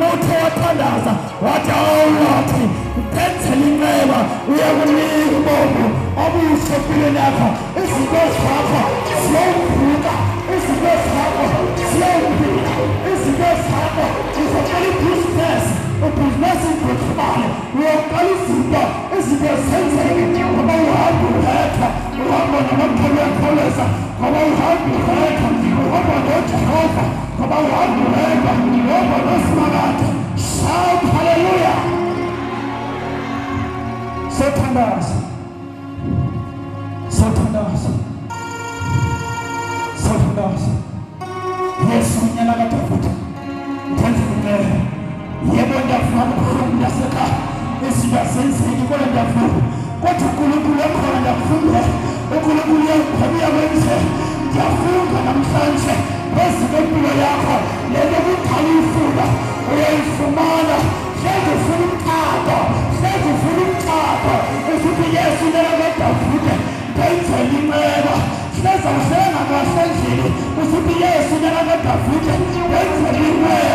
Noma uthe wathandaza wathi awulathi ndenzele inceba, uyakunika ubomi obuhle empilweni yakho. Izinto zakho ziyovuka, izinto zakho ziyombila, izinto zakho uzoqala ibhizinesi, ubhizinesi idlondlobale, uyoqala izinto, izinto zenzeke ngoba uhamba uphethwa, uhamba nomkhulu uyakhawuleza ngoba uhamba uphethwa, uhamba noJehova ngoba uhamba uwedwa, uhamba noSimakade. Shout hallelujah. Sothandaza, sothandaza, sothandaza. Yesu unyana kaDavide, ndenzele inceba. Yebo, ndiyavuma kubuhlungu ndasekhaya, izinto azenzeki kodwa ndiyavuma, kodwa uNkulunkulu ekhona, ndiyakufundela uNkulunkulu uyakukhona, uyakwenzela. Ndiyafunga namhlanje phezu kwempilo yakho, le nto kudala uyifuna uyayifumana. Hlezi ufuna umxato, hlezi ufuna umxato, usuthi Yesu unyana kaDavide ndenzele inceba. Hlezi awuhlenga kahle endlini, usuthi Yesu unyana kaDavide ndenzele inceba.